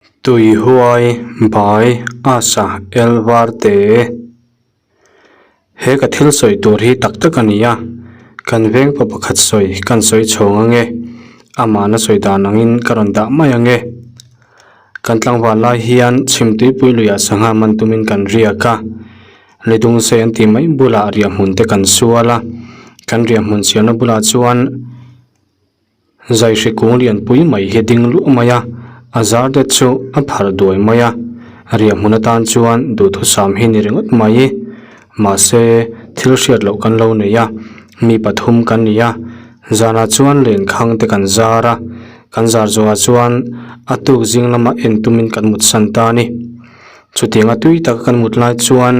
Tuihuai bai asa el var te. He ka thil sawi tur hi tak tak a ni a, kan veng pa pakhat sawi kan sawi chhawng ange, amahna sawi dan angin ka rawn dah mai ange. Kan tlangval lai hian chhimtuipui luiah sangha man tumin kan riak a, Lidungsei an tih mai bulah riahhmun te kan sual a, kan riahhmun siamna bulah chuan, Zaihri kung lianpui mai hi ding luh mai a, a zar te chu a pharh duai mai a, riahhmun atan chuan duhthusam hi ni ringawt mai. Mahse, thil hriat loh kan lo nei a, mi pathum kan ni a, zanah chuan lenkhang te kan zar a, kan zar zawhah chuan a tuk zing lama en tumin kan mutsan ta a ni. Chutianga tui taka kan mut lai chuan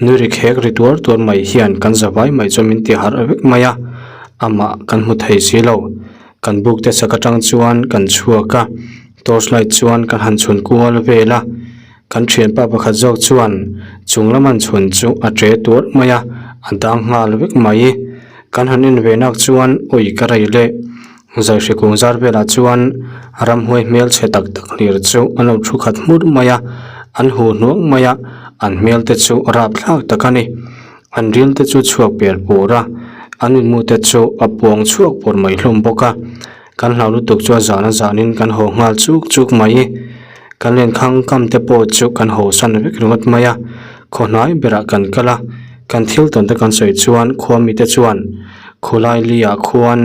nui ri khek ri tuar tuar mai hian kan zavai mai chuan min ti harh vek mai a, amah kan hmu thei si lo. Kan buk te sak atang chuan kan chhuak a, torch light chuan kan han chhun kual vel a, kan thianpa pakhat zawk chuan chung lam an chhun chu a che tuar mai a, a dang nghal vek mai. Kan han en ve nak chuan awi ka rei leh. Zaihri kung zar velah chuan ramhuai hmelchhe tak tak hlir chu an lo thu khat hmur mai a, an huh hnuang mai a, an hmel te chu rapthlak tak a ni. An ril te chu chhuak per pur a, an inmu te chu a puang chhuak pur mai hlawm bawk a. Kan hlau lutuk chu a zan a zanin kan haw nghal chuk chuk mai. Kan lenkhang kam te pawh chu kan haw san vek ringawt mai a, khaw hnai berah kan kal a, kan thil tawn te kan sawi chuan khua mite chuan Khulai liah khuan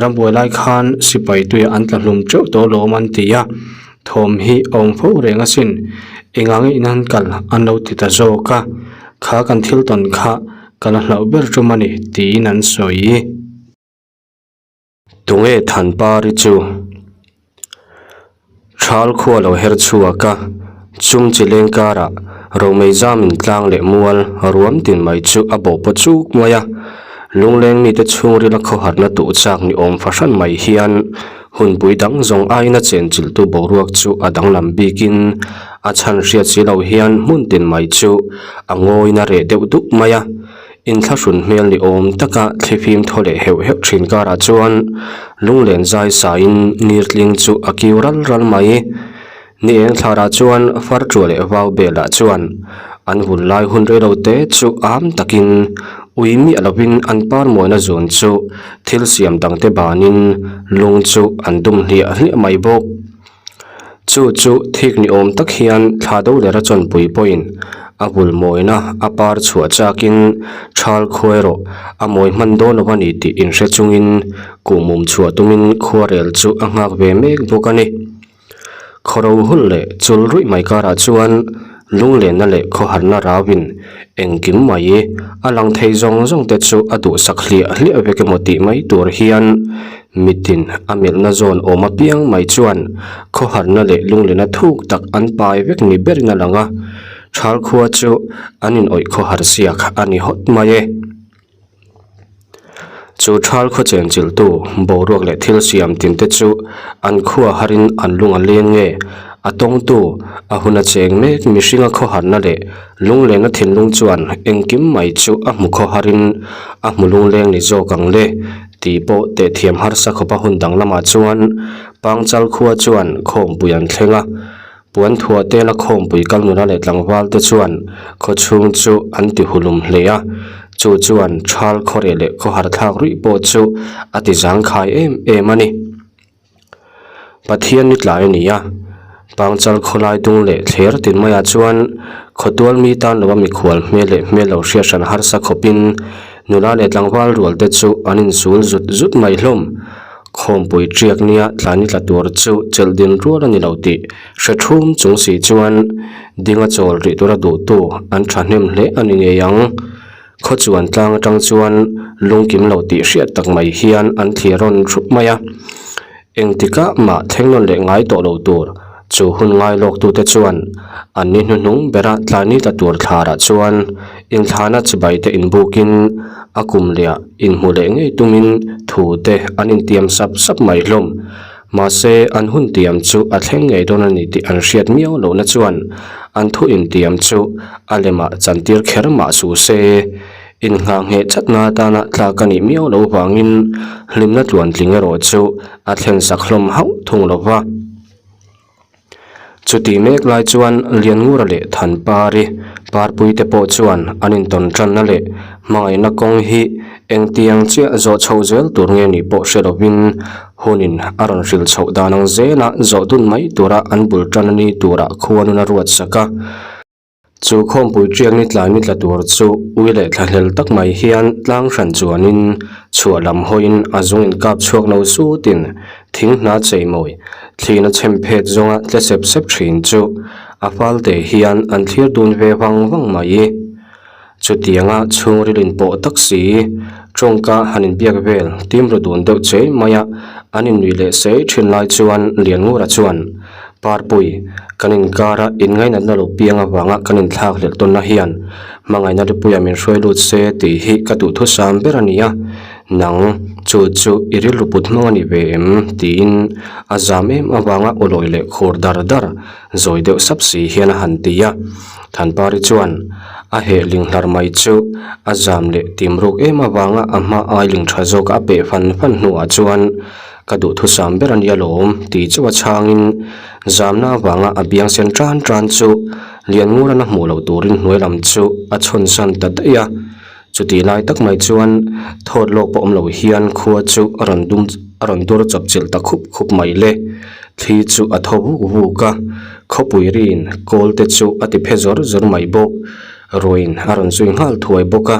rambuai lai khan sipai tuiah an tla hlum teuh tawh lawm an ti a, thawm hi a awm fo reng asin, engang nge in an kal an lo ti ta zawk a, kha kan thil tawn kha ka la hlauh ber tum a ni tiin an sawi. Tunge Thanpari chu? Thal khua lo her chhuak a, chung chi leng karah romei zamin tlang leh mual ruam tin mai chu a bawh paw chuk mai a. Lungleng mite chhungrila khawharna tuh chak ni awm fahran mai hian hunpui dang zawng aiin a chenchilhtu boruak chu a danglam bikin a chhan hriat si lo hian hmun tin mai chu a ngawin a reh deuh dup mai a. Inthlahrun hmel ni awm taka thlifim thaw leh heuh heuh thin karah chuan lunglen zai sain nirtling chu a kiu ral ral mai. Ni eng thlarah chuan farṭuah leh vau belah chuan an vun lai hun reilo te chu am takin ui miah lovin an par mawina zun chu thil siam dangte banin lung chu an dum hliah hliah mai bawk. Chu chu thik ni awm tak hian thla do lera chawnpui pawhin a bul mawina a par chhuah chakin thal khuai rawh a mawi hman dawn lo a ni tih inhre chungin kuhmum chhuah tumin khuarel chu a nghak ve mek bawk a ni. Khawro hul leh chul ruih mai karah chuan lunglenna leh khawharna rauin engkim mai a lang thei zawng zawng te chu a duhsak hliah hliah vek emaw tih mai tur hian Mitin a melhna zawn awm apiang mai chuan khawharna leh lunglena thuk tak an pai vek ni berin a lang a, Thal khua chu an inawih khawhar siak a ni hawt mai e. Chu Thal khaw chenchilhtu boruak leh thil siam tinte chu an khua harin an lung a leng nge, a tawngtu a hun a cheng mek mihringa khawharna leh lunglena thinlung chuan engkim mai chu a hmu khawharin a hmu lungleng ni zawk ang le. Tih pawh tehthiam harsa khawpa hun dang lamah chuan Pangchal khua chuan khawmpui an thleng a, puan thuah tela khawmpui kal nula leh tlangval te chuan khaw chhung chu an ti hulum hle a, chu chuan Thal khawreh leh khawhar thlak ruih pawh chu a ti zangkhai em em a ni. Pathian ni tlai a ni a, Pangchal khawlai dung leh thler tin maiah chuan khawtual mi tan lova mikhual hmel leh hmel lo hriat hran harsa khawpin nula leh tlangval rual te chu an insul zut zut mai hlawm. Khawmpui ṭiak nia tlai ni tla tur chu chelh din rual a ni lo tih hre thum chung si chuan dinga chawl rih tura duhtu an ṭhahnem hle a ni ngei ang. Khaw chuan tlang atang chuan lungkim lo tih hriat tak mai hian an thlir rawn thup mai a, engtikah mah thleng nawn leh ngai tawh lo tur chu hun ngai lawk tute chuan an ni hnuhnung bera tlai tla tur thlarah chuan inthlana chibai te inbukin a kum leh inhmu leh ngei tumin thu te an intiam sap sap mai hlawm. Mahse, an hun tiam chu a thleng ngei dawn a ni tih an hriat miau lohna chuan an thu intiam chu a lemah chantir kher mah su se. Innghah ngheh chatna atana tlak a nih miau loh vangin hlimna tluantling erawh chu a thlensak hlawm hauh thung lo va. Chutih mek lai chuan Lianngura leh Thanpari parpui te pawh chuan an intawn tanna leh hmangaihna kawng hi engtiang chiah zawh chhoh zel tur nge nih pawh hre lovin hunin a rawn hrilh chhoh dan ang zela zawh dun mai tura an bul tan a ni turah khuanun a ruat sak a. Chu khawmpui ṭiak ni tlai ni tla tur chu ui leh thlahlel tak mai hian tlang hran chuanin chhuah lam hawiin a zung inkap chhuak lo sutin thing hna cheimawi thlina chhem phet zawnga tle sep sep ṭhin chu a falte hian an thlir dun ve vang vang mai. Chutianga chhungril inpawh tak si tawngka han inbiak vel timru dun deuh chei maia an innuih leh sei thin lai chuan Lianngura chuan, Parpui, kan inkara inngainatna lo piang avanga kan inthlak hlelh tawnna hian hmangaihna lipuia min hruai lut se tih hi ka duhthusam ber a ni a, nang chu chu i rilru put hmang a ni ve em? tiin a zam em avanga awlawi leh khur dar dar zawi deuh sap si hian a han ti a. Thanpari chuan a heh ling hlar mai chu a zam leh tim ruk em avanga a hma ai ling tha zawk a peh fan fan hnuah chuan ka duhthusam ber a nia lawm tih chauh a chhangin zamna avanga a biang sen tan tan chu Lianngurana hmuh loh turin hnuai lam chu a chhawnsan ta daih a. Chutih lai tak mai chuan thawt lawk pawh awm lo hian khua chu a rawn dum a rawn dur chawp chilh ta khup khup mai le. Thli chu a thaw vuk vuk a, khawpui rin kawl te chu a ti phe zawr zawr mai bawk. Ruiin a rawn zui nghal thuai bawk a,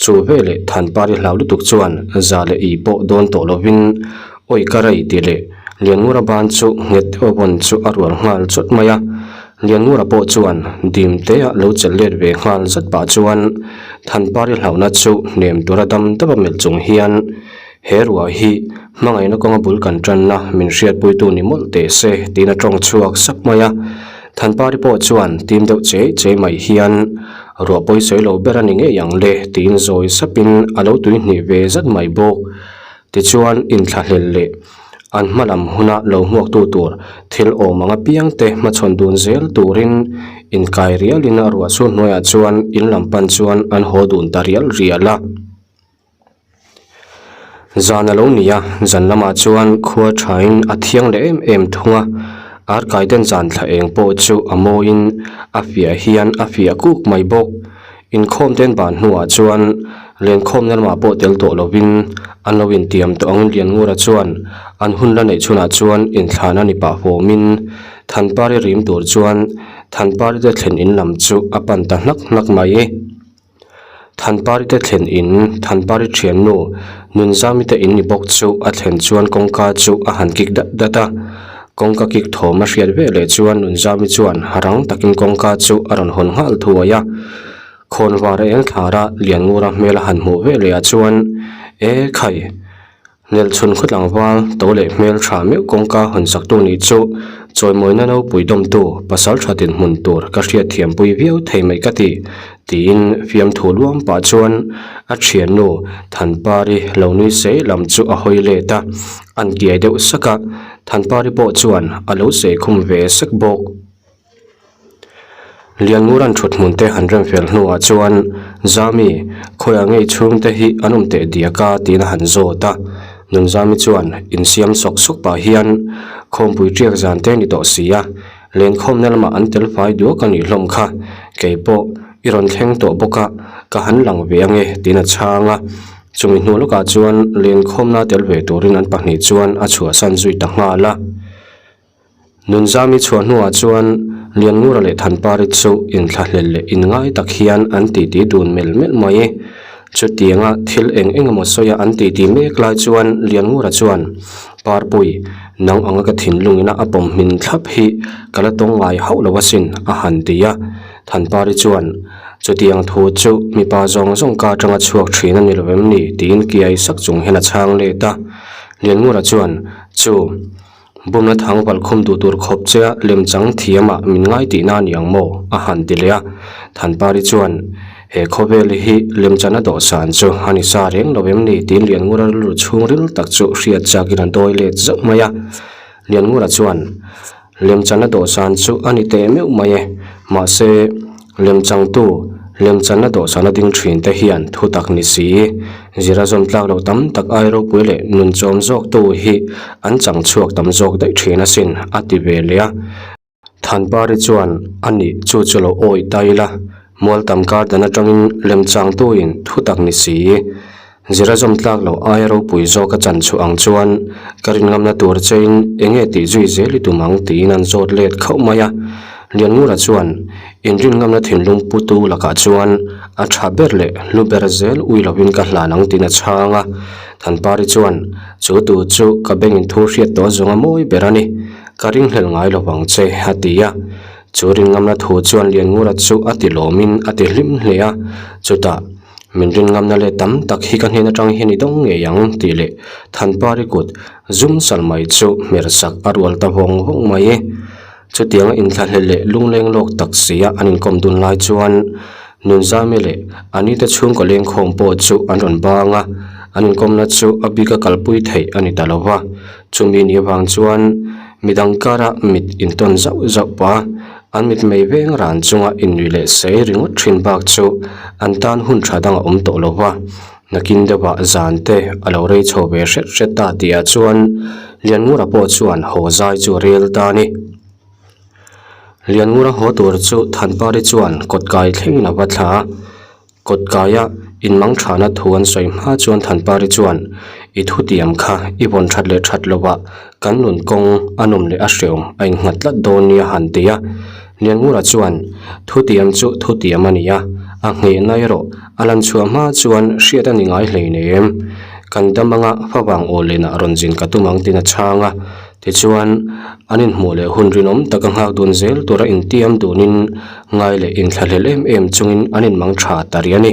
chu veleh Thanpari hlau lutuk chuan za leh i pawh dawn tawh lovin awi ka rei tih leh Lianngura ban chu nghet deuh a vawn chu a rual nghal chawt mai a. Lianngura pawh chuan dim tea lo chelh let ve nghal zat pah chuan Thanpari hlauhna chu hnem tura dam dap a melh chung hian he ruah hi hmangaihna kawnga bul kan tanna min hriatpuitu ni mawlh teh se tiin a tawng chhuak sap mai a. Thanpari pawh chuan tim deuh chei chei mai hian ruah pawi sawi lo ber a ni ngei ang le tiin zawi sapin a lo tuihnih ve zat mai bawk. Tichuan inthlahlel leh An hma lam huna lo hmuaktu tur thil awm ang apiangte hmachhawn dun zel turin inkai rialin a ruah chhun hnuaiah chuan in lam pan chuan an haw dun ta rial rial a. Zan a lo ni a, zan lamah chuan khua thain a thiang leh em em thung a, arkaiden zan thla eng pawh chu a mawiin a fiah hian a fiah kuk mai bawk. Inkhawm ten ban hnuah chuan lenkhawmna lamah pawh tel tawh lovin an lo intiam tawh ang Lianngura chuan an hun la neih chhunah chuan inthlan a ni pah fawmin Thanpari rim tur chuan Thanpari te thlen in lam chu a pan ta hnak hnak mai. Thanpari te thlen in Thanpari thiannu Nunzami te in ni bawk chu a thlen chuan kawngka chu a han kik dat dat a. Kawngka kik thawm a hriat ve leh chuan Nunzami chuan rang takin kawngka chu a rawn hawn nghal thuai a. Khawnvar eng thlara Lianngura hmel a han hmuh ve leh ah chuan, E khai! Nelchhun khaw tlangval to leh hmel tha meuh kawngka hawn saktu nih chu chawimawina nopui dawmtu pasal tha dinhmun tur ka hriatthiampui viau thei mai ka ti, tiin fiamthu luam pah chuan a thiannu Thanpari lo nui sei lam chu a hawi let a. An kiai deuh sak a, Thanpari pawh chuan a lo sei khum ve sek bawk. Lianngura'n thut hmun te han rem fel hnuah chuan, Zami, khawiah ngei chhungte hi an awm teh diak a? tiin a han zawt a. Nunzami chuan insiam sawk sawk pah hian, Khawmpui ṭiak zan te ni tawh si a, lenkhawmna lamah an tel fai duak a nih hlawm kha, kei pawh i rawn thleng tawh bawk a, ka han lang ve ange, tiin a chhang a. Chumi hnu lawkah chuan lenkhawmna tel ve turin an pahnih chuan a chhuahsan zui ta nghal a. Nunzami chhuah hnuah chuan Lianngura leh Thanpari chu inthlahlel leh inngai tak hian an titi dun melh melh mai. Chutianga thil eng eng emaw sawia an titi mek lai chuan Lianngura chuan, Parpui, nang anga ka thinlungina a pawm hmin thlap hi ka la tawng ngai hauh lo asin, a han ti a. Thanpari chuan, Chutiang thu chu mipa zawng zawng ka atanga chhuak thin a ni lo em ni? tiin kiai sak chung hian a chhang let a. Lianngura chuan, Chu, bumna thang valh khum duh tur khawp che a lemchang thiamah min ngai tihna a ni ang maw? a han ti leh a. Thanpari chuan, He khawvel hi lemchana dawhsan chu a ni sa reng lo em ni? tiin Lianngura rilru chhungril tak chu hriat chakin a dawi let zauh mai a. Lianngura chuan, Lemchana dawhsan chu a ni teh meuh mai e. Mahse, lemchangtu, lemchana dawhsana ding thin te hian thu tak ni si. Zira zawm tlak loh tam tak ai ropui leh nun chawm zawktu hi an chang chhuak tam zawk daih thin asin, a ti ve leh a. Thanpari chuan a nih chu chu lo awih ta ila, Mualtam garden atangin lemchangtuin thu tak ni si. Zira zawm tlak loh aia ropui zawk a chan chhuah ang chuan ka rin ngamna tur chein eng nge tih zui zel i tum ang tiin an zawt let khauh mai a. Lianngura chuan inrin ngamna thinlung putu lakah chuan a tha ber leh hlu ber zel ui lovin ka hlan ang tiin a chhang a. Thanpari chuan chu tu chu ka bengin thu hriat tawh zawnga mawi ber a ni. Ka ringhlel ngai lo vang che a ti a. Chu rin ngamna thu chuan Lianngura chu a ti lawmin a ti hlim hle a. Chutah Min rin ngamna leh tam tak hi ka hnen atang hian i dawng ngei ang tih leh Thanpari kut zum sal mai chu hmer sak a rual ta vawng vawng mai. Chutianga inthlahlel leh lungleng lawk tak sia an inkawm dun lai chuan Nunzami leh Anita chhungkaw lengkhawm pawh chu an rawn bang a, an inkawmna chu a bika kalpui theih a ni ta lo va. Chumi ni avang chuan midang kara mit intawn zauh zauh pah a, an mitmei veng ran chunga innuih leh sei ringawt thin bak chu an tan hun tha dang a awm tawh lo va. Nakin deuhah zan te a lo rei chho ve hret hret ta tihah chuan Lianngura pawh chuan haw zai chu a rel ta a ni. Lianngura haw tur chu Thanpari chuan kawtkai thlengin a va thla a. Kawtkaia inmang thana thu an sawi hma chuan Thanpari chuan, I thutiam kha i vawn that leh that lovah kan nun kawng a nawm leh a hreawm a innghat tlat dawn nia han ti a. Lianngura chuan, Thutiam chu thutiam a ni a, a nghehna erawh a lan chhuah hma chuan hriat a ni ngai hleinem. Kan dam anga favang aw lenah rawn zin ka tum ang tiin a chhang a. Tichuan, an inhmuh leh hun rinawm taka nghak dun zel tura intiam dunin ngai leh inthlahlel em em chungin an inmang tha ta rih a ni.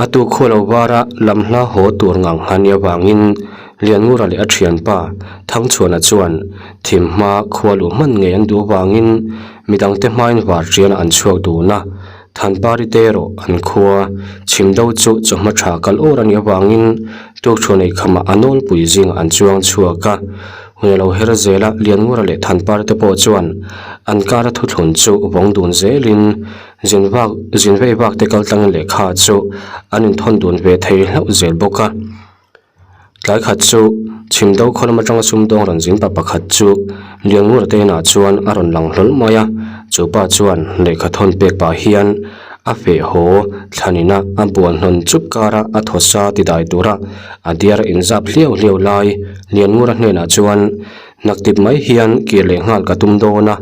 A tu khual lo vara lam hla haw tur ngang nghani avangin Lianngura leh a thianpa Thangchhuana chuan thim hma khua luh hman ngei an duh avangin midangte hmain var tianah an chhuak dun a. Thanpari te erawh an khua chhim do chu chawhma tha kal awr a nih avangin tukṭhuan ei khamah a nawlpui zingah an chuang chhuak a. Hun a lo her zel a, Lianngura leh Thanpari te pawh chuan an kara thuthlun chu vawng dun zelin zin vak zin vei vak te kaltlangin lehkha chu an inthawn dun ve thei hlauh zel bawk a. Tlai khat chu Chhimdo khaw lam atanga sumdawng rawn zin pa pakhat chu Lianngura te inah chuan a rawn lang hlawl mai a, chu pa chuan lehkha thawn pek pah hian a feh haw thlanina a buan hnawn chup kara a thaw sa ti dai tura a diar a inzap hliau hliau lai Lianngura hnenah chuan Naktip mai hian kir leh nghal ka tum dawn a,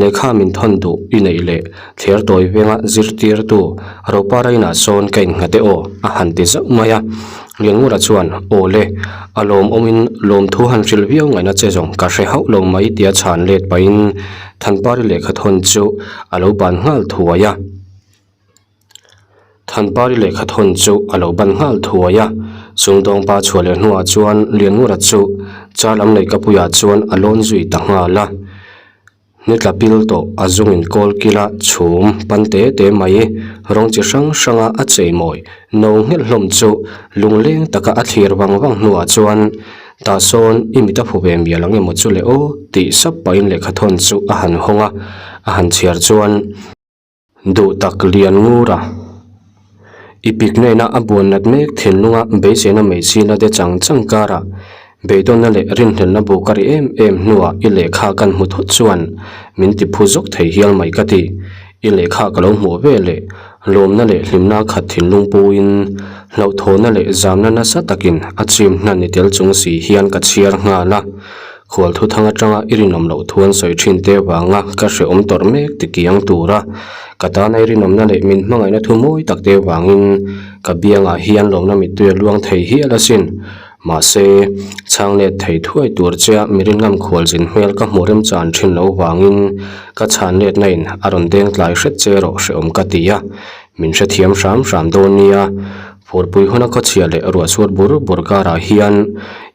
lehkha min thawn duh i neih leh thler tawi venga zirtirtu Ropara inah sawn ka innghat e aw a han ti zauh mai a. Lianngura chuan, Aw le, a lawmawmin lawmthu han hrilh viau ngaihna che zawng ka hre hauh lo mai tia chhan let pahin Thanpari lehkha thawn chu a lo ban nghal thuai a. Thanpari lehkha thawn chu a lo ban nghal thuai a, Sumdawngpa chhuah leh hnuah chuan Lianngura chu char lam leh kapuiah chuan a lawn zui ta nghal a. Ni tla pil tawh a zungin kawl kila chhum pan te te mai rawng chi hrang hranga a cheimawi no nghelh hlawm chu lungleng taka a thlir vang vang hnuah chuan tah sawn i mit a phu ve mial ang emaw chu le aw tih sap pahin lehkha thawn chu a han hawng a, a han chhiar chuan. Duh tak lian ngur a. I pik naina a buan nat mek thinlunga beiseina mai zila de chang chang karah beidawnna leh rinhlelhna bu ka ri em em hnuah i lehkha kan hmu thut chuan min ti phu zawk thei hial mai ka ti. I lehkha ka lo hmuh ve leh lawmna leh hlimna khat thinlung puin hlauhthawhna leh zamna nasa takin a chim hnan ni tel chung si hian ka chhiar nghal a. Khual thuthang atanga i rinawm loh thu an sawi thin te avanga ka hrehawm tawrh mek ti kiang tura ka tana i rinawmna leh min hmangaihna thu mawi tak te avangin ka biangah hian lawmna mittui a luang thei hial asin. Mahse, chhang let thei thuai tur che a mi rinngam khualzin hmel ka hmu remchan thin lo vangin ka chhan letna in a rawn deng tlai hret che erawh hrehawm ka ti a, min hrethiam hram hram dawn nia. Furpui huna khawchhia leh ruahchhuat bur bur karah hian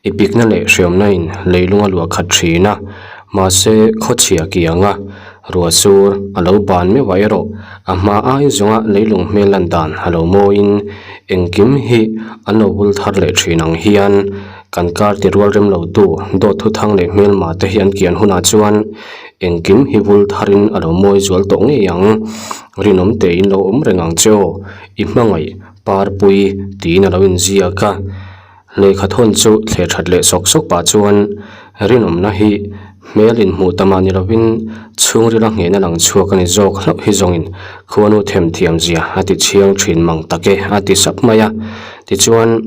i pikna leh hriamna in leilung a luah khat thin a, mahse khawchhia kianga ruahchur a lo ban meuh ah erawh a hma ai zawnga leilung hmel lan dan a lo mawiin engkim hi an lo bul thar leh thin ang hian kan kar ti rual rem lo tu dawt thuthang leh hmelma te hi an kian hunah chuan engkim hi vul tharin a lo mawi zual tawh ngei ang. Rinawm tein lo awm reng ang che aw. I hmangaih Parpui tiin a lo inziak a, lehkha thawn chu thle that leh sawk sawk pah chuan rinawmna hi Hmel inhmuh ta mah ni lovin chhungrila nghehna lang chhuak a ni zawk hlauh hi zawngin khuanu themthiam zia a ti chhiang thin mang tak e a ti sap mai a. Tichuan,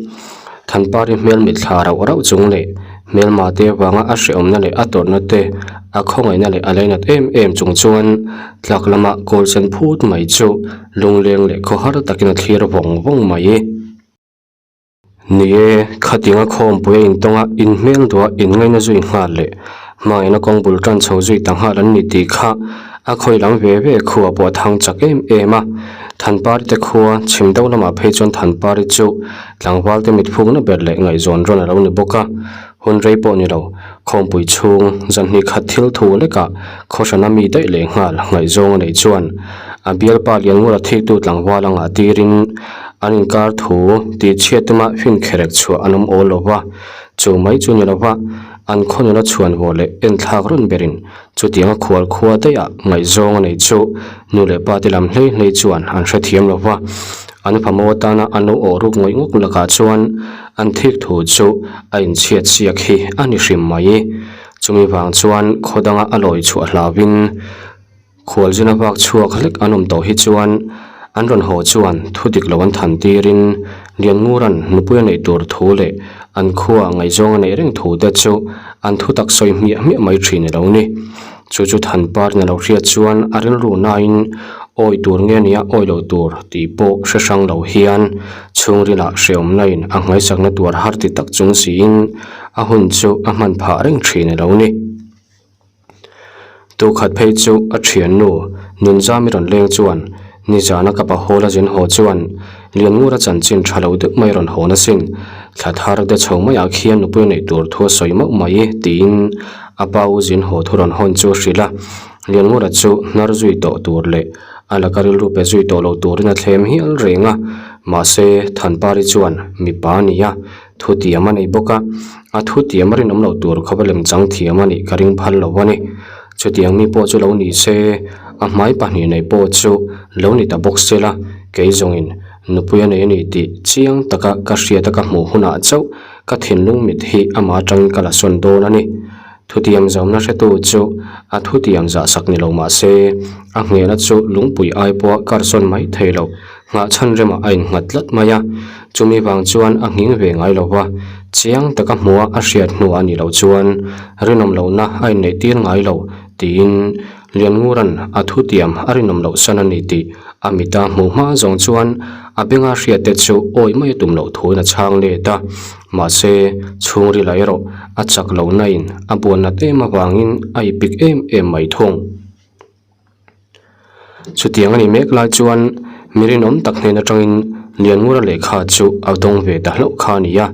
Thanpari hmel mitthla rauh rauh chung leh hmelma te vanga a hrehawmna leh a tawrhna te a khawngaihna leh a lainat em em chung chuan tlak lama kawl sen phut mai chu lungleng leh khawhar takin a thlir vawng vawng mai. Ni e, khatinga khawmpui a intawng a, inhmel duh a, inngaina zui nghal leh hmangaihna kawng bul tan chho zui ta nghal an ni tih kha a khawi lam ve ve khua pawh a thang chak em em a. Thanpari te khua chhim deuh lamah phei chuan Thanpari chu tlangval te mitphukna ber leh ngaihzawn rawn a lo ni bawk a, hun rei pawh ni lo, khawmpui chhung zan hnih khat thil thu lekah khawhrana mi daih leh nghal ngaihzawng a neih chuan a bialpa Lianngura thiktu tlangval a ngah tirin an inkar thu tih chhiat tuma fin kherek chhuah an awm awl lo va, chu mai chu ni lova an khaw nula chhuan vawh leh enthlak rawn berin chutianga khual khua daihah ngaihzawng a neih chu nu leh pa te lam hlei hlei chuan an hrethiam lo va, an famo atana an lo awh ruk ngawih ngawk lakah chuan an thik thu chu a inchhiat siak hi a ni hrim mai. Chumi vang chuan khaw danga a lawi chhuah hlauhin Khualzina vak chhuak hlek an awm tawh hi chuan an rawn haw chuan thu dik lo an than tirin Lianngura'n nupui a neih tur thu leh an khua ngaihzawng a neih reng thu te chu an thu tak sawi hmiah hmiah mai thin a lo ni. Chu chu Thanparin a lo hriat chuan a rilru nain awi tur nge nia awi lo tur tih pawh hre hrang lo hian chhungrilah hrehawmnain a nghaisakna tuar har ti tak chung siin a hun chu a hman phah reng thin a lo ni. Tukhat phei chu a thiannu Nunzami rawn leng chuan nizana ka pahawla zin haw chuan Lianngura chanchin tha lo deuh mai rawn hawn asin, thla thar de chho maiah khian nupui neih tur thu a sawi mauh mai tiin a pa u zin haw thu rawn hawn chu a hrilh a. Lianngura chu hnar zui tawh tur leh a laka rilru pe zui tawh lo turin a thlem hial reng a, mahse Thanpari chuan mipa a ni a, Thutiam a nei bawk a, a thutiam a rinawm loh tur khawpa lemchang thiam a nih ka ring phal lo a ni. Chutiang mi pawh chu lo ni se, a hmai pahnih nei pawh chu lo ni ta bawk se la, kei zawngin nupui a nei a ni tih chiang taka ka hriat a ka hmuh hunah chauh ka thinlung mit hi amah atangin ka la sawn dawn a ni. Thutiam zawmna hretu chu a thutiam zahsak ni lo mah se, a nghehna chu lungpui ai pawha kar sawn mai thei lo Nghah chhan remah a innghat tlat mai a, chumi vang chuan a nghing ve ngai lo va, chiang taka hmuha a hriat hnu a nih loh chuan rinawm lohna a inneih tir ngai lo tiin Lianngura'n a thutiam a rinawm loh san a ni tih a mita hmuh hma zawng chuan a benga hriat te chu awi mai a tum loh thuin a chhang let a, mahse chhungrila erawh a chak lohna in a buan nat em avangin a ipik em em mai thung. Chutiang a nih mek lai chuan mi rinawm tak hnen atangin Lianngura lehkha chu a dawng ve ta hlauh kha a ni a,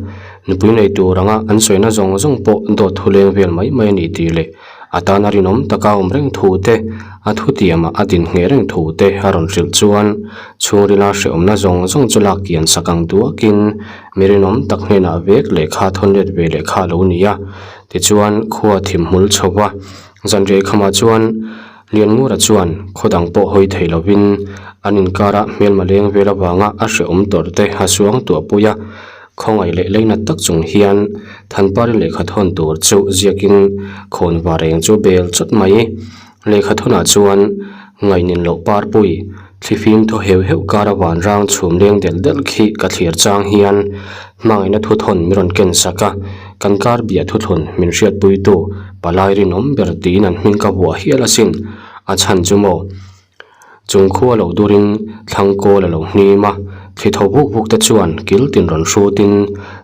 nupui nei tur anga an sawina zawng zawng pawh dawt thu leng vel mai mai a ni tih leh a tana rinawm taka awm reng thu te, a thutiamah a din ngheh reng thu te a rawn hrilh chuan chhungrila hrehawmna zawng zawng chu lak kian sak ang duakin mi rinawm tak hnenah vek lehkha thawn let ve lehkha a lo ni a, tichuan khua thim hmul chho va. Zanriai khamah chuan Lianngura chuan khaw dang pawh hawi thei lovin an inkara hmelma leng vel avanga a hrehawm tawrh te a suang tuah pui a, khawngaih leh leinat tak chung hian Thanpari lehkha thawn tur chu ziakin khawn va reng chu bel chawt mai. Lehkha thawnah chuan ngaihnin loh parpui thlifim thaw heuh heuh kara vanrang chhum leng delh delh khi ka thlir chang hian hmangaihna thuthawn min rawn ken sak a, kan kar biah thuthlun min hriatpuitu palai rinawm ber tiin an hming ka vuah hial asin, a chhan chu maw? Chung khua lo durin thlang kawl a lo hnim a, thli thaw vuk vuk te chuan kil tin rawn hrutin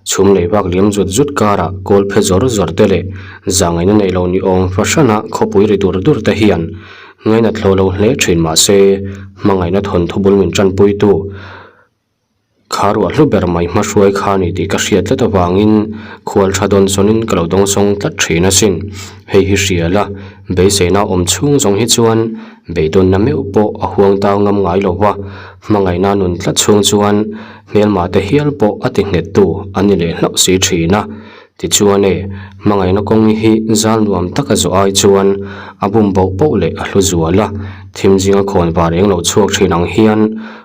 chhum lei vak liam zut zut karah kawl phe zawr zawr te leh zangaihna neih lo ni awm fahran a khawpui ri dur dur te hian ngainat hlawh lo hle thin mahse hmangaihna thawnthu bul min tanpuitu Kha ruah hlu ber mai hmahruai kha ni tih ka hriat tlat avangin khual tha dawn sawnin ka lo dawngsawng tlat thin asin. Hei hi hria la, beiseina awm chhung zawng hi chuan beidawnna meuh pawh a huang tau ngam ngai lo va, hmangaihna nun tlat chhung chuan hmelma te hial pawh a ti nghettu an ni leh hlauh si thin a. Tichuan e, hmangaihna kawng hi zal nuam taka zawh ai chuan a bum boh poh leh a hlu zual a, thim zinga khawn var eng lo chhuak thin ang hian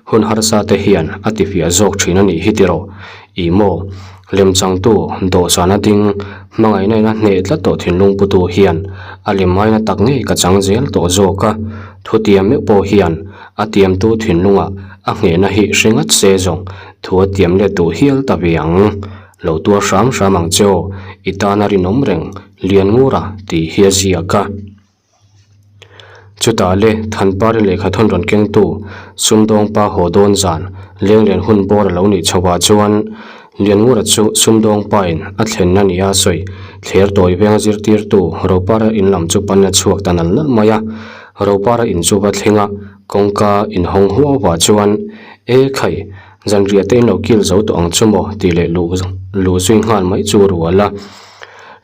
hun harsa te hian a ti fiah zawk thin a nih hi tiraw? Ih maw? Lemchangtu, dawhsana ding, hmangaihna in a hneh tlat tawh thinlung putu hian A lem aina tak ngei ka chang zel tawh zawk a, thutiam meuh pawh hian a tiamtu thinlungah a nghehna hi hre ngat se zawng thu a tiam let duh hial ta ve ang. Lo tuar hram hram ang che aw, i tana rinawm reng Lianngura tih hi a ziak a. Chutah le Thanpari lehkhathawn rawn kengtu sumdawngpa haw dawn zan lenglen hun bawr a lo nih chhoah chuan Lianngura chu sumdawngpain a thlenna nia sawi thler tawi venga zirtirtu Ropara in lam chu pan a chhuak ta nal nal mai a. Ropara in chu va thleng a, kawngka inhawng huau vah chuan, E khai, zanriah te in lo kil zo tawh ang chu maw? tih leh luh luh zui nghal mai chu rual a.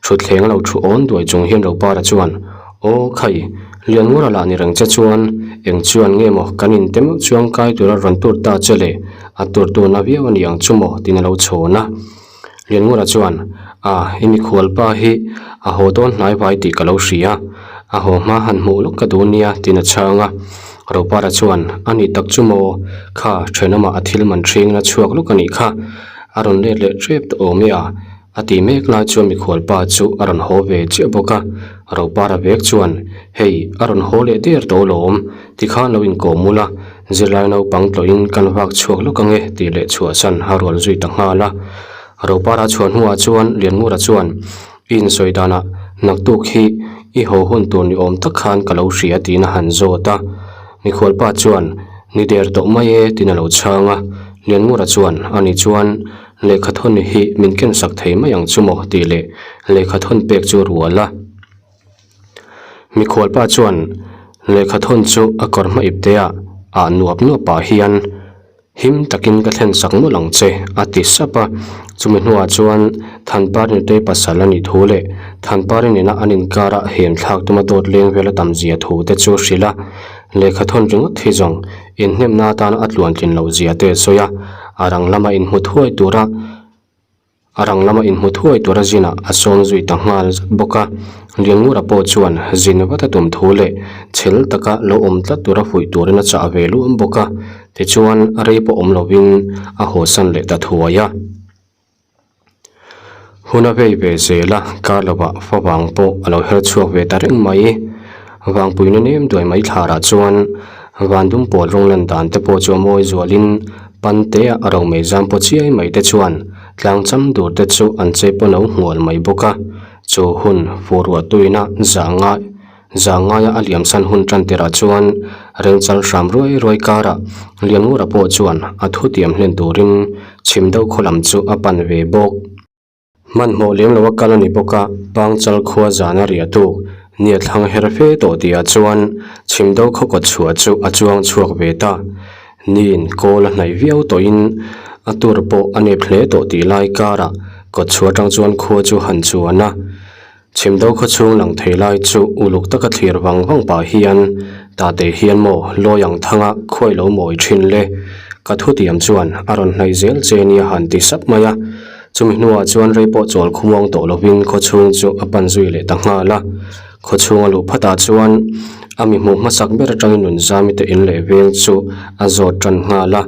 Thutthleng a lo thu awn duai chung hian Ropara chuan, Aw khai, Lianngura lah ni reng che chuan eng chuan nge maw kan inte meuh chuang kai tura rawn tur ta che le, a tur tuna viau a ni ang chu maw tiin a lo chhawn a. Lianngura chuan, A, i mikhualpa hi a haw dawn hnai vai tih ka lo hria, a haw hma han hmuh lawk ka duh nia tiin a chhang a. Ropara chuan, A nih tak chu maw, kha thenawmah a thil man ṭhingin a chhuak lawk a nih kha, a rawn let leh ṭep tawh awm e a, A ti mek lai chuan mikhualpa chu a rawn haw ve chiah bawk a, Ropara vek chuan, Hei, a rawn haw leh der tawh alawm, tikhan lo inkawm ula, zirlai naupang tlawhin kan vak chhuak lawk ange tih leh chhuahsan a rual zui ta nghal a. Ropara chhuah hnuah chuan Lianngura chuan, I insawi danah naktuk hi i haw hun tur ni awm tak khan ka lo hria tiin a han zawt a. Mikhualpa chuan, Ni der tawh mai e tiin a lo chhang a. Lianngura chuan, Ani chuan, Lehkhathawn hi min kensak thei mai ang chu maw tih leh lehkhathawn pek chu rual a. Mikhualpa chuan lehkhathawn chu a kawr hma ip te ah ah nuap nuap pah hian him takin ka thlensak mawlh ang che a ti sap a. Chumi hnuah chuan Thanpari nutei pasal a nih thu leh Thanpari nena an inkara hem thlak tuma dawt leng vel a tam zia thu te chu hrilh a. Lehkhathawn ringawt hi zawng Inhnemna atana a tluantlin loh zia te a sawi a, a rang lama inhmu thuai tura a rang lama inhmu thuai tura zinah a sawm zui ta nghal zat bawk a. Lianngura pawh chuan zin vat a tum thu leh chhel taka lo awm tlat tura fuih turin a chah ve luam bawk a, tichuan rei pawh awm lovin a hawsan leh ta thuai a. Hun a vei ve zel a, kar lovah favang pawh a lo her chhuak ve ta reng mai. Vangpuina nem duai mai thlarah chuan van dum pawl rawng lan dan te pawh chu a mawi zualin Pantea a romei zam paw chiai mai te chuan tlang cham dur te chu an chei paw no hmual mai bawk a. Chu hun furuah tuina zah ngai Zangaia a liamsan hun tan tirah chuan rengchal hram ruai ruai karah Lianngura pawh chuan a thutiam hlen turin chhim deuh khaw lam chu a pan ve bawk. Hmanhmawh lem lo a kal a ni bawk a, Pangchal khua zan a riah tuk nia thlang her fe tawh tihah chuan chhim deuh khaw kawt chhuah chu a chuang chhuak ve ta. Niin kawl a hnaih viau tawhin a tur pawh a nep hle tawh tih lai karah kawt chhuah atang chuan khua chu han chuan a. Chhimdo khaw chhung lang thei lai chu uluk taka thlir vang vang pah hian Tate hian maw lawi ang thanga khuai lo mawi thin le? Ka thutiam chuan a rawn hnaih zel che nia han ti sap mai a. Chumi hnuah chuan rei pawh chawl khumuang tawh lovin khaw chhung chu a pan zui leh ta nghal a. Khaw chhung a luh phatah chuan a mi hmuh hmasak ber atangin Nunzami te in leh veng chu a zawt tan nghal a.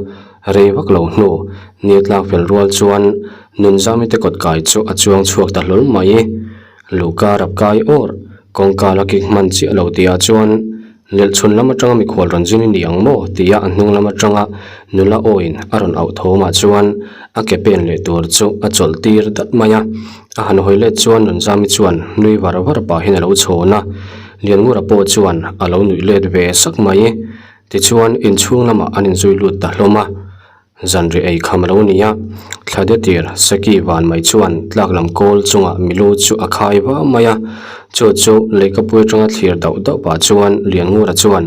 Rei vak lo hnu, ni tlak fel rual chuan Nunzami te kawt kai chu a chuang chhuak ta hlawl mai. Luhka rap kai awr, kawngka la kik hman chiah lo tihah chuan lelhchhun lam atanga mikhual rawn zin i ni ang maw tia a hnung lam atanga nula awiin a rawn auh thawmah chuan a ke pen leh tur chu a chawlh tir dat mai a. A han hawi let chuan Nunzami chuan nui var var pahin a lo chhawn a, Lianngura pawh chuan a lo nuih let ve sak mai. Tichuan, inchhung lamah an inzui lut ta hlawm a, zanriah ei kham a lo ni a, thla de tir Seki van mai chuan tlak lam kawl chungah milu chu a khai va mai a, chu chu lehkapui atanga thlir dauh dauh pah chuan Lianngura chuan,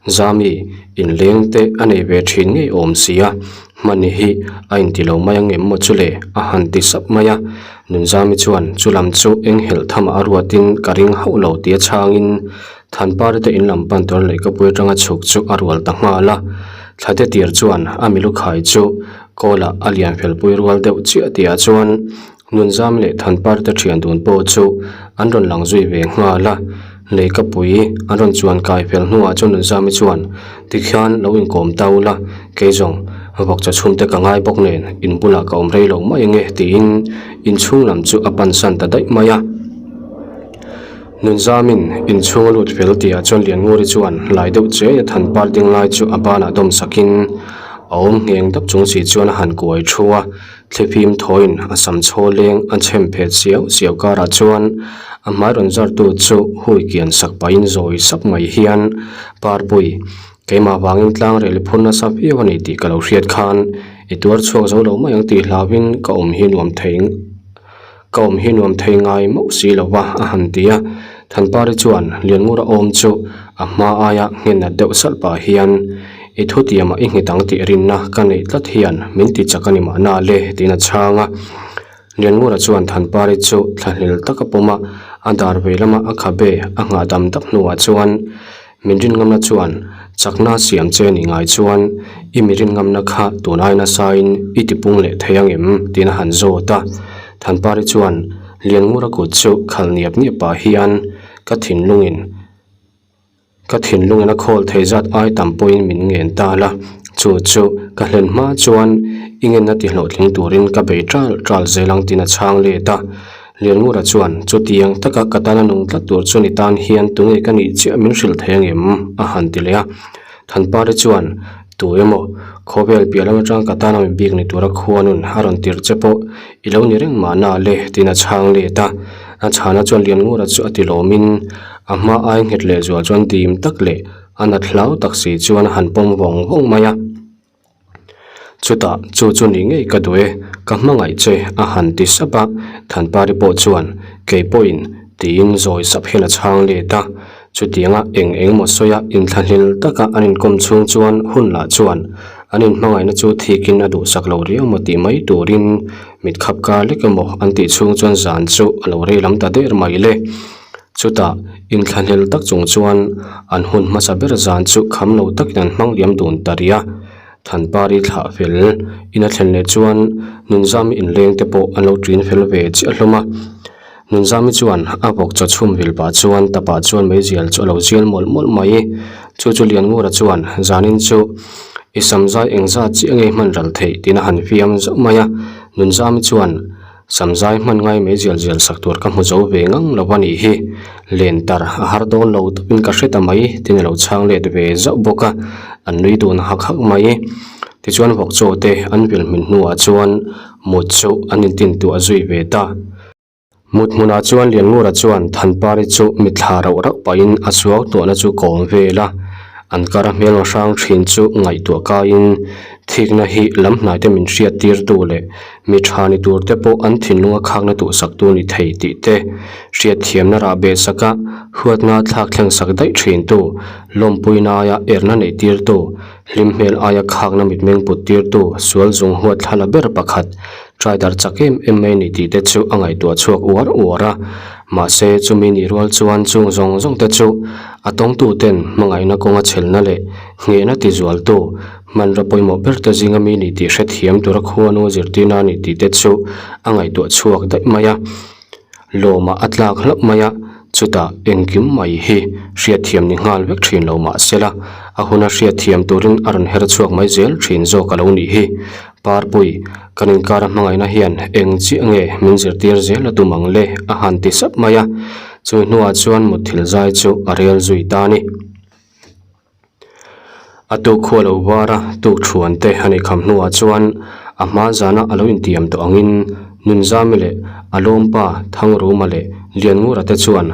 Zami, inleng te a nei ve thin ngei awm si a, hmani hi a inti lo mai ang em maw chu le? a han ti sap mai a, Nunzami chuan chu lam chu eng helh thamah a ruatin ka ring hauh lo tia chhangin Thanpari te in lam pan tur lehkapui atanga chhuk chu a rual ta nghal a, thlate tir chuan a milu khai chu kawlah a lian fel pui rual deuh chiah tihah chuan Nunzam leh Thanpari te thian dun pawh chu an rawn lang zui ve nghal a, lehkapui an rawn chuan kai fel hnuah chuan Nunzami chuan tikhian lo inkawm ta ula kei zawng vawk chaw chhum te ka ngai bawk nen in bulah ka awm rei lo mai ange tiin inchhung lam chu a pansan ta daih mai a. Nunzamin inchhung a lut fel tihah chuan Liannguri chuan lai deuh chiai a than par ding lai chu a banah dawm sakin a awm ngheng dap chung si chuan a han kuai thu a, thlifim thawiin a sam chhaw leng a chhem phet siau siau karah chuan a hmai rawn zartu chu hui kian sak pahin zawi sak mai hian Parpui keimah vangin tlang rel i phur nasa viau a ni tih ka lo hriat khan i tuar chhuak zo lo mai ang tih hlauhin ka awm hi nuam thei Ka awm hi nuam thei ngai mauh si lo va, a han ti a. Thanpari chuan Lianngura awm chu a hma aia nghenat deuh salh pah hian, I thutiamah i nghet ang tih rinna ka neih tlat hian min ti chak a ni mahna le, tiin a chhang a. Lianngura chuan Thanpari chu thlahlel taka pawm a, a dar vei lama a khabe a nghah dam dap hnuah chuan, Min rin ngamna chuan chakna siam che ni ngai chuan i mi rin ngamna kha tun ai nasain i tipung leh thei ang em? tiin a han zawt a. Thanpari chuan Lianngura kut chu khal niap niap pah hian ka thinlungin ka thinlungin a khawl thei zat ai tam pawhin min ngen ta la, chu chu ka hlen hma chuan i ngenna tihlawhtling turin ka bei ṭal ṭal zel ang tiin a chhang let a. Lianngura chuan, Chutiang taka ka tana nung tlat tur chu ni tan hian tunge ka nih chiah min hrilh thei angem? a han ti leh a. Thanpari chuan, Tu emaw, khawvel piah lam atang ka tana mi bik ni tura khua nun a rawn tirh che pawh i lo ni reng mahna le, tiin a chhang let a. A chhana chuan Lianngura chu a ti lawmin a hma ai nghet lehzual chuan dim tak leh a nat hlau tak si chuan a han pawm vawng vawng mai a. Chutah, Chu chu ni ngei ka duh e, ka hmangaih che, a han ti sap a. Thanpari pawh chuan, Kei pawhin, tiin zawi sap hian a chhang let a. Chutianga eng eng emaw sawia inthlahlel taka an inkawm chhung chuan hun lah chuan an inhmangaihna chu thikin a duhsak lo riau maw tih mai turin mit khap kar lek emaw an tih chhung chuan zan chu a lo rei lam ta der mai le. Chutah, inthlahlel tak chung chuan an hun hmasa ber zan chu kham lo takin an hmang liam dun ta rih a. Thanpari thlah fel in a thlen leh chuan Nunzami inleng te pawh an lo ṭin fel ve chiah hlawm a. Nunzami chuan a vawk chaw chhum vil pah chuan tapah chuan meizial chu a lo zial mawlh mawlh mai. Chu chu Lianngura chuan zanin chu i samzai engzat chiah nge hman ral theih tiin a han fiam zauh mai a. Nunzami chuan. Samzai hman ngai mai zial zial sak tur ka hmu zo ve ngang lo a nih hi. Len tar a har dawn lo tawpin ka hre ta mai tin a lo chhang let ve zauh bawk a, an nui dun hak hak mai. Tichuan vawk chaw te an vil hmin hnuah chuan mut chu an intintuah zui ve ta. Mut hmunah chuan Lianngura chuan Thanpari chu mitthla rauh rauh pahin a suau tuahna chu kawm vel a, an kar a hmelma hrang thin chu ngaihtuah kaiin thikna hi lam hnaite min hriat tirtu leh Mi tha ni tur te pawh an thinlunga khakna tuhsaktu ni thei tih te, hriatthiamna rah beh saka huatna thlak thleng sak daih thintu, lawmpuina aia erna neih tirtu, hlim hmel aia khakna mitmeng put tirtu sual zung huat thla la ber pakhat, try dar chak em em mai ni tih te chu a ngaihtuah chhuak uar uar a. Mahse, chumi nih rual chuan chung zawng zawng te chu a tawngtu ten hmangaihna kawnga chhelna leh nghehna tizualtu, Hmanraw pawimawh ber te zinga mi ni tih hrethiam tura khuanu zirtirna a ni tih te chu a ngaihtuah chhuak daih mai a, lawmah a tlak hlauh mai a, chutah engkim mai hi hriatthiam ni nghal vek thin lo mah sela, a huna hriatthiam turin a rawn her chhuak mai zel thin zawk a lo nih hi. Parpui, kan inkara hmangaihna hian eng chiah nge min zirtir zel a tum ang le a han ti sap mai a, chumi hnuah chuan mutthil zai chu a rel zui ta a ni. A tuk khua lo var a, tuk thuan te a nih kham hnuah chuan a hma zana a lo intiam tawh angin Nunzami leh a lawmpa Thangruma leh Lianngura te chuan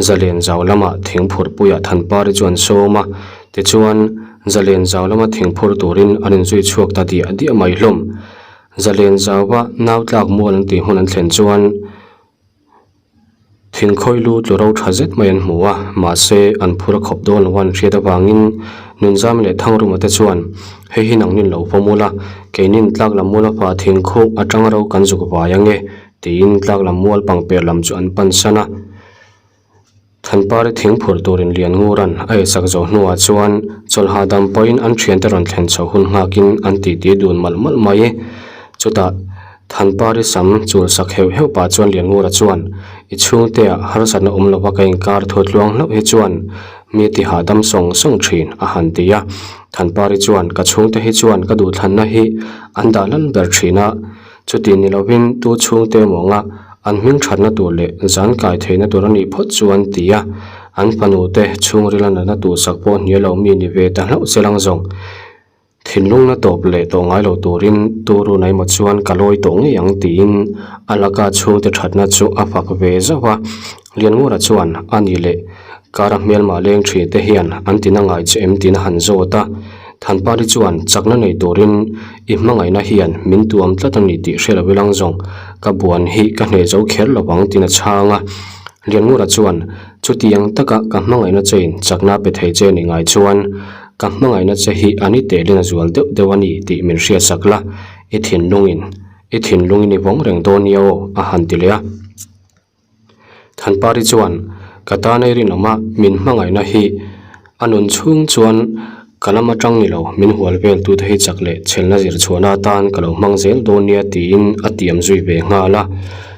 Zalen zau lama thingphurpuiah Thanpari chu an sawm a, tichuan Zalen zau lama thingphur turin an inzui chhuak ta diah diah mai hlawm. Zalen zauva nau tlak mual an tih hmun an thlen chuan, Thingkhawi lu tlu ro tha zet mai an hmu a, mahse an phur a khawp dawn lo a an hriat avangin Nunzami leh Thangruma te chuan hei hi nangnin lo pawm ula, keinin tlak lam mual a fa thingkhu atanga ro kan zuk vai ange tiin tlak lam mual pangper lam chu an pan san a. Thanpari thing phur turin Lianngura'n a eisak zawh hnuah chuan chawlhha dam pawhin an thiante rawn thlen chho hun nghakin an titi dun malh malh mai. Chutah Thanpari sam chul sak heuh heuh pah chuan Lianngura chuan, I chhungteah harsatna awm lova ka inkar thu tluang hlauh hi chuan mi ti hahdam sawng sawng thin a han ti a. Thanpari chuan, Ka chhungte hi chuan ka duhthlanna hi an dah lal ber thin a, chuti ni lovin tu chhungte emaw anga. An hming thatna tur leh zan kai theihna tur a nih phawt chuan ti a, an fanu te chhungrila natna tuhsak pawh hnial lo mi ni ve ta hlauh che lang zawng. Thinlungna tawp leh tawh ngai lo turin Turun emaw chuan ka lawi tawh ngei ang tiin a laka chhungte thatna chu a fak ve zauh a. Lianngura chuan a ni leh kara hmelmah leng thin te hian an tina ngai che em tiin a han zawt a. Thanpari chuan chakna nei turin i hmangaihna hian min tuam tlat a ni tih hre lo ilang zawng ka buan hi ka hneh zo kher lo ang tiin a chhang a. Lianngura chuan chutiang taka ka hmangaihna chein chakna pe thei che ni ngai chuan Ka hmangaihna che hi a ni telin a zual deuh deuh a ni tih min hriatsak la, i thinlungin, i thinlungin i vawng reng dawn nia aw, a han ti leh a. Thanpari chuan, Ka tan ei rinawm a, min hmangaihna hi a nun chhung chuan ka lam atang ni lo, min hual vel tute hi chak leh chhelna zir chhuahna atan ka lo hmang zel dawn nia tiin a tiam zui ve nghal a.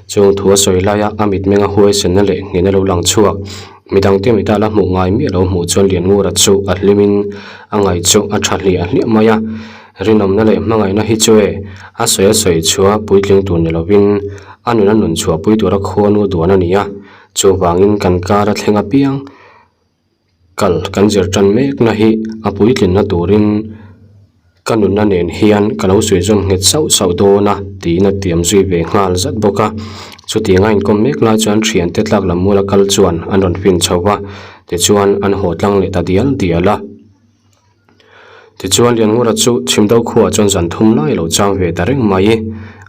Chung thu a sawi laia a mitmenga huaisenna leh nghina lo lang chhuak. Midangte mita la hmuh ngai miah lo hmuh chuan Lianngura chu a hlimin a ngaih chu a tha hliah hliah mai a. Rinawmna leh hmangaihna hi chu e, a sawi a sawi chhuah puitling tur ni lovin a nun a nun chhuah pui tura khuanu duan a ni a. Chuvangin kan kar a thleng apiang kal kan zir tan mekna hi a puitlinna turin Ka nunna nen hian ka lo suihzawm nghet sauh sauh dawn a, tiin a tiam zui ve nghal zat bawk a. Chutianga inkawm mek lai chuan thiante tlak lam muala kal chuan an rawn fin chho va, tichuan an haw tlang leh ta dial dial a. Tichuan Lianngura chu Chhimdo khuaah chuan zan thum lai a lo chang ve ta reng mai.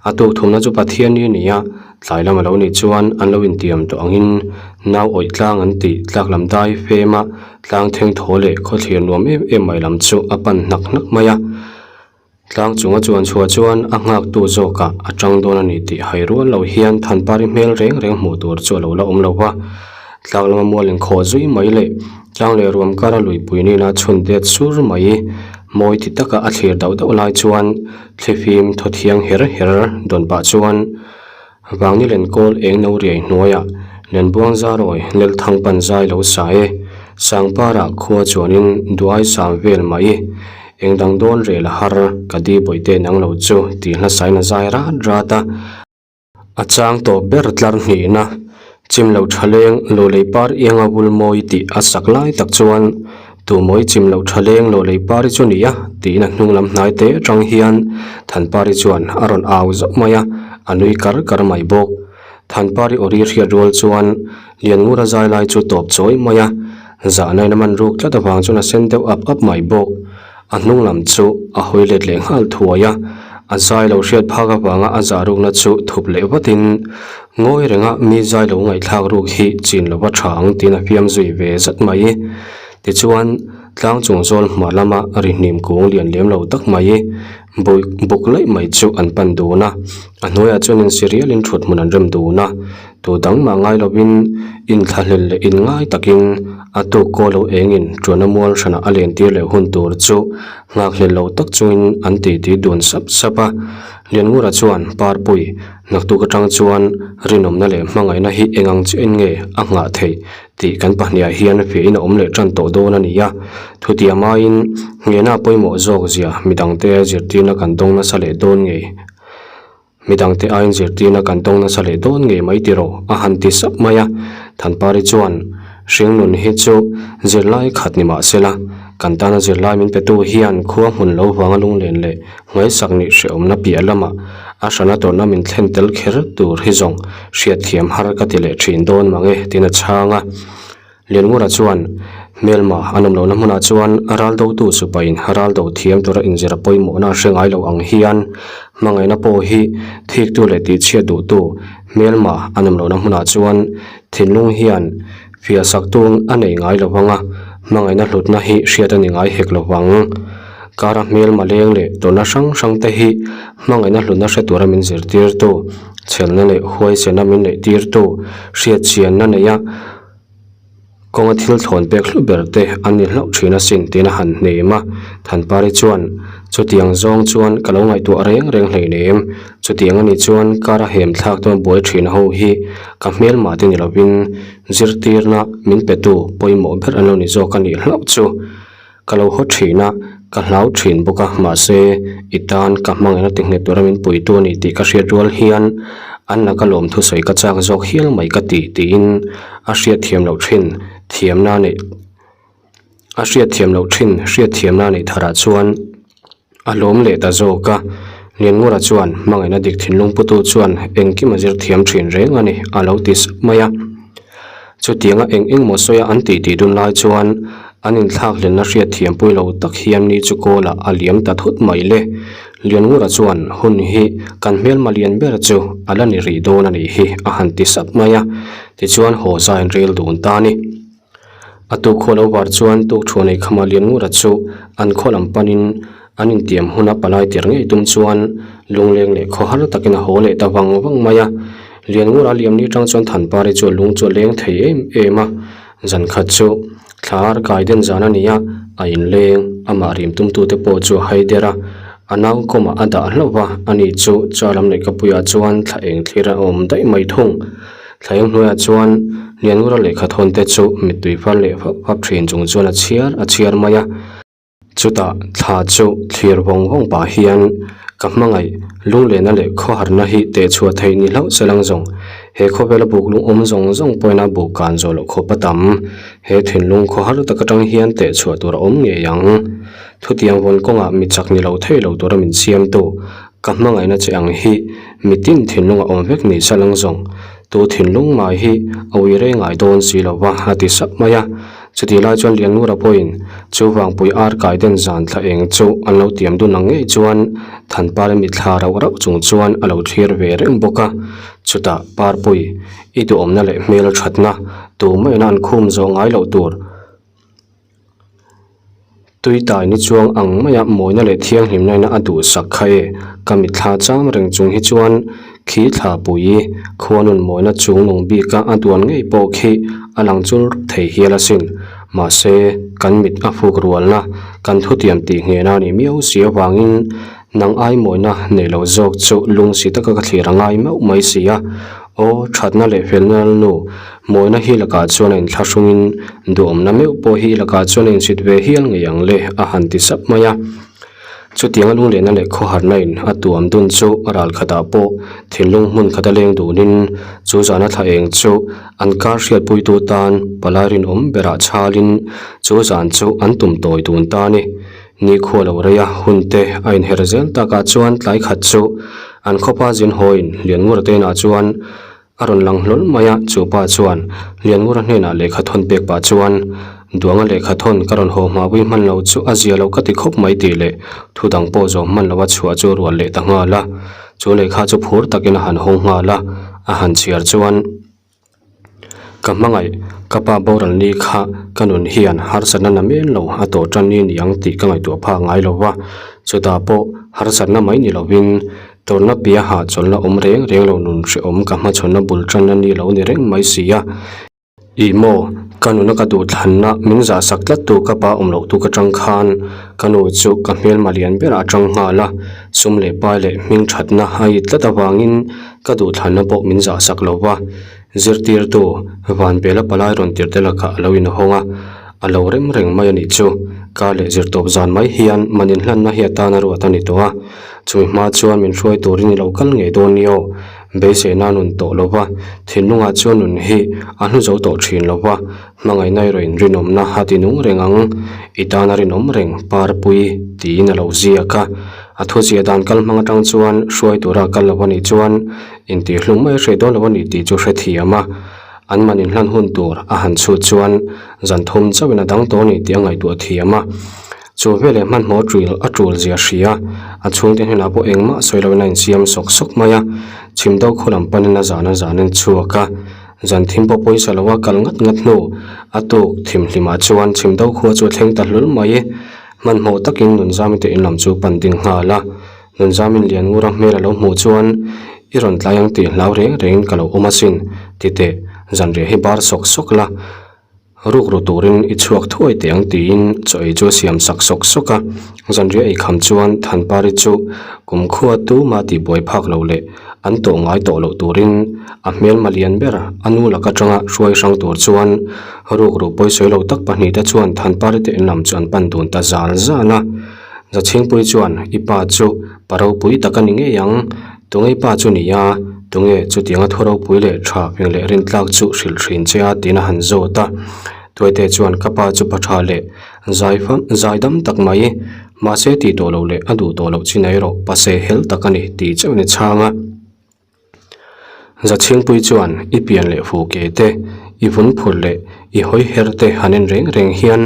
A tuk thumna chu Pathianni a ni a, Tlai lam a lo nih chuan an lo intiam tawh angin nau awih tlang an tih tlak lam dai fem a, tlang theng thaw leh khawthlir nuam em em mai lam chu a pan hnak hnak mai a. Tlang chunga chuan chhuah chuan a nghaktu zawkah a tang dawn a ni tih hai rual lo hian Thanpari hmel reng reng hmuh tur chu a lo la awm lo va. Tlang lama mual inkhawh zui mai leh tlang leh ruam kara luipui nena chhun det sur mai mawi ti taka a thlir dauh dauh lai chuan thlifim thaw thiang her her dawn pah chuan Vangni lenkawl eng no riai hnuaiah Lenbuang zarawi Lelthang pan zai lo sa e, Sangparah khua chuanin duai sam vel mai eng dang dawn rel a har ka di bawihte nang lo chu tih hlasain a zai rat rat a. A chang tawp ber tlar hnihna chim loh tha leng lawlei par ianga vul mawi tih a sak lai tak chuan Tumawi chim loh tha leng lawlei pari chu nia tiin a hnung lam hnai te atang hian Thanpari chuan a rawn au zauh mai a, a nui kar kar mai bawk. Thanpari awri hriat rual chuan Lianngura zai lai chu tawp chawi mai a, zahna in a man ruk tlat avang chuan a sen deuh ap ap mai bawk. A hnung lam chu a hawi let leh nghal thuai a, a zai lo hriat phak avanga a zah rukna chu thup leh vatin ngawi renga mi zai lo ngaihthlak ruk hi chin lova tha ang tiin a fiam zui ve zat mai. Tichuan, tlang chung zawl hma lama ri hnim kung lian lem lo tak mai buk laih mai chu an pan dun a, a hnuaiah chuan insi rialin thut hmun an rem dun a, tu dang mah ngai lovin inthlahlel leh inngai takin a tuk kaw lo engin ṭuana mual hranah a lentir leh hun tur chu nghakhlel lo tak chungin an titi dun sap sap a. Lianngura chuan Parpui naktuk aṭang chuan rinawmna leh hmangaihna hi eng ang chiahin nge a nghah theih tih kan pahniah hian fiahin a awm leh tan tawh dawn a ni a. Thutiam aiin nghehna pawimawh zawk zia midangte zirtirna kan dawng nasa leh dawn ngei midangte aiin zirtirna kan dawng nasa leh dawn ngei mai tiraw a han ti sap mai a. Thanpari chuan Hringnun hi chu zirlai khat ni mah sela kan tana zirlai min petu hian khua hmun lo vanga lunglen leh Ngaihsak nih hrehawmna piah lamah a hrana tawrhna min thlen tel kher tur hi zawng hriatthiam har ka ti leh thin dawn mang e tiin a chhang a. Lianngura chuan hmelma an awm lohna hmunah chuan raldotu sipain raldo thiam tura inzir a pawimawhna a hre ngai lo ang hian hmangaihna pawh hi thiktu leh tihchhiat duhtu hmelma an awm lohna hmunah chuan thinlung hian fiahsaktu a nei ngai lo vang a, hmangaihna hlutna hi hriat a ni ngai hek lo vang. Kara hmelma leng leh tawrhna hrang hrang te hi hmangaihna hlutna hre tura min zirtirtu, chhelna leh huaisena min neihtirtu, hriatchianna neia kawnga thil thlawn pek hlu ber te an ni hlauh thin asin tiin a han hnem a. Thanpari chuan, Chutiang zawng chuan ka lo ngaihtuah reng reng hleinem, chutiang anih chuan kara hem thlak dawn buai thin ho hi ka hmelmah te ni lovin zirtirna min petu pawimawh ber an lo ni zawk a nih hlauh chu. Ka lo haw thin a, ka hlau thin bawk a, mahse i tan ka hmangaihna ti nghet tura min puitu a ni tih ka hriat rual hian. An laka lawm thusawi ka chak zawk hial mai ka ti tiin a hriatthiam loh thin thiamna neih a hriatthiam loh thin hriatthiamna neih tharah chuan a lawm leh ta zawk a. Lianngura chuan hmangaihna dik thinlung putu chuan engkim a zir thiam thin reng a ni a lo ti sap mai a. Chutianga eng eng maw sawia an tih tih dun lai chuan an inthlak hlenna hriat thiampui lo tak hian ni chu kawlah a liam ta thut mai le. Lianngura chuan hun hi kan hmelma lian ber chu a la ni rih dawn a nih hi a han ti sap mai a, tichuan haw zain rel dun ta a ni. A tuk khaw lo var chuan tuk thuan ei khama Lianngura chu an khaw lam panin an intiam huna palai tir ngei tum chuan lungleng leh khaw har takin a haw leh ta vang vang mai a. Lianngura liamni tang chuan Thanpari chu a lung chu a leng thei em em a, zan khat chu thla ar kai den zan a ni a, a inleng amah rim tumtute pawh chu a hai der a, a nau kawmah a dah hlauh va, ani chu cha lam leh kapuiah chuan thla eng thlir a awm daih mai thung. Thlaeng hnuaiah chuan Lianngura lehkha thawn te chu mittui far leh fap fap thin chung chuan a chhiar a chhiar mai a. Chutah thla chu thlir vawng vawng pah hian ka hmangaih lunglehna leh khawharna hi teh chhuah theih ni hlauh se lang zawng. He khawvela buk lung awm zawng zawng pawhin a buk kan zawh loh khawp a tam. He thinlung khawhar tak atang hian teh chhuah tur a awm ngei ang. Thutiang vawn kawngah mi chak ni lo thei lo tura min siamtu Ka hmangaihna che ang hi mitin thinlung a awm vek ni sa lang zawng. Tu thinlung mai hi a ui rei ngai dawn si lo va, a ti sap mai a. Chutih lai chuan Lianngura pawhin chu vangpui ar kai den zan thla eng chu an lo tiam dun ang ngei chuan Thanpari mitthla rauh rauh chung chuan a lo thlir ve reng bawk a. Chutah Parpui, i duhawmna leh hmel thatna tumahina an khum zawh ngai loh tur. Tuitai ni chuang ang maia mawina leh thianghlimna ina a duhsak kha e, ka mitthla chang reng chung hi chuan khi thla pui khuanun mawina chung nung bika a duan ngei pawh khi a lang chul thei hial asin. Mahse, kan mit a fuk rualna, kan thutiam tih nghehna a nih miau si avangin nang ai mawina nei lo zawk chu lungsi taka ka thlir a ngai meuh mai si a. Aw, thatna leh felna nu, mawina hi lakah chuan a inthlahrungin duhawmna meuh pawh hi lakah chuan a insit ve hial ngei ang le, a han ti sap mai a. Chutianga lunglehna leh khawharna in a tuam dun chu ral khatah pawh thinlung hmun khat a leng dunin chu zana thla eng chu an kar hriatpuitu tan palai rinawm berah chhalin chu zan chu an tum tawi dun ta a ni. Nikhua lo rei a, hun te a inher zel takah chuan tlai khat chu an khawpa zin hawiin Lianngura te inah chuan a rawn lang hlawl mai a, chu pa chuan Lianngura hnenah lehkha thawn pek pah chuan Duanga lehkha thawn ka rawn haw hmapui hman lo chu a zia lo ka ti khawp mai tih leh thu dang pawh zawm hman lo a chhuah chu rual leh ta nghal a, chu lehkha chu phur takin a han hawng nghal a, a han chhiar chuan. Ka hmangaih, ka pa boral ni kha ka nun hian harsatna na men lo a tawh tan ni niang tih ka ngaihtuah phak ngai lo va, chutah pawh harsatna mai ni lovin tawrhna piaha chawlhna awm reng reng lo nun hrehawm ka hmachhawnna bul tanna ni lo ni reng mai si a. Ih maw, ka nuna ka duhthlanna min zahsak tlattu ka pa awm loh tu ka tang khan ka nu chu ka hmelma lian berah a tang nghal a, sum leh pai leh hming thatna a it tlat avangin Ka duhthlanna pawh min zahsak lo va, zirtirtu Vanbela palai rawn tirh te lakah a lo inhawng a, a lo rem reng mai a nih chu. Kar leh zirtawp zan mai hian man inhlanna hi a tan a ruat a ni tawh a, chumi hma chuan min hruai turin i lo kal ngei dawn ni aw. Beiseina nun tawh lo va, thinlungah chuan nun hi a hnu zo tawh thin lo va, hmangaihna erawh in rinawmna a ti nung reng ang, i tana rinawm reng Parpui tiin a lo ziak a. A thuziah dan kal hmang atang chuan hruai tura kal lo a nih chuan intihhlum mai a hriat dawn lo a ni tih chu hrethiam a, an man inhlan hun tur a han chhut chuan zan thum chauhin a dang tawh a ni tih a ngaihtuah thiam a. Chu veleh hmanhmawh tul a tul zia hria, a chhungte hnenah pawh engmah sawi loin a insiam sawk sawk mai a, chhim do khaw lam panin a zan a zan in chhuak a, zan thim pawh pawisa lo a kal ngat ngat hnu a tuk thimhlimah chuan chhim do khua chu a thleng ta hlul mai. Hmanhmawh takin Nunzamite in lam chu pan ding nghal a, Nunzamin Lianngura hmel a lo hmuh chuan, I rawn tlai ang tih hlau reng rengin ka lo awm asin, ti teh, zanriah hi bar sawk sawk la, ruk ru turin i chhuak thuai teh ang tiin chaw ei chu a siam sak sawk sawk a. Zanriah ei kham chuan Thanpari chu kumkhua tuma tihbuai phak lo leh an tawh ngai tawh loh turin a hmelma lian ber a nu lak atanga hruai hrang tur chuan rukru pawisawi lo tak pahnihte chuan Thanpari te in lam chu an pan dun ta zal zal a. Zachhingpui chuan i pa chu pa ropui tak a ni ngei ang, tunge i pa chu ni a? Tunge chutianga thu ropui leh tha fing leh rintlak chu hrilh thin che a tiin a han zawt a. Tuaite chuan ka pa chu pa tha leh zai fam zai dam tak mai mahse tih tawh loh leh a duh tawh loh chin erawh pa se hel tak a ni tih chauhin a chhang a. Zachhingpui chuan i pian leh fu ke te, i vun phur leh i hawi her te han en reng reng hian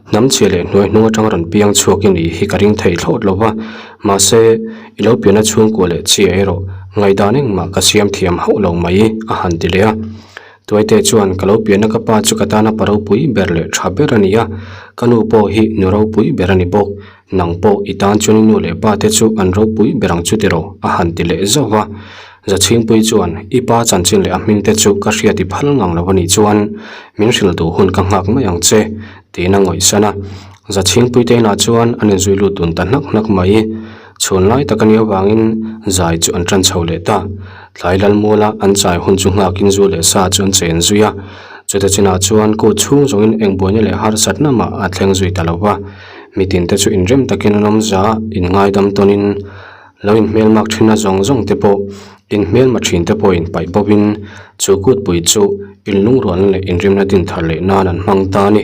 hnam chhia leh hnuai hnung atang rawn piang chhuak i nih hi ka ring thei thlawt lo va, mahse i lo pianna chhungkua leh chhia erawh ngaihdan engmah ka siam thiam hauh lo mai a han ti leh a. Tuaite chuan ka lo pianna ka pa chu ka tana pa ropui ber leh tha ber a ni a, ka nu pawh hi nu ropui ber a ni bawk. Nang pawh i tan chuan i nu leh pa te chu an ropui ber ang chu tiraw? a han ti leh zauh va. Zachhingpui chuan, I pa chanchin leh a hming te chu ka hriat i phal ngang lo a nih chuan min hrilh duh hun ka nghak mai ang che, tiin a ngawihsan a. Zachhingpui te inah chuan an inzui lut dun ta hnak hnak mai. Chhun lai tak a nih avangin zai chu an tan chho leh ta. Tlai Lalmuala an chai hun chu nghakin zu leh sa chu an chen zui a. Chuta chinah chuan kut chhung zawngin eng buaina leh harsatna mah a thleng zui ta lo va. Mitin te chu inrem takin an awm za, inngaidam tawnin lo inhmelmak thin a zawng zawng te pawh inhmelma thin te pawh in paih bawkin chu kutpui chu inlungrualna leh inrimna din thar leh nan an hmang ta a ni.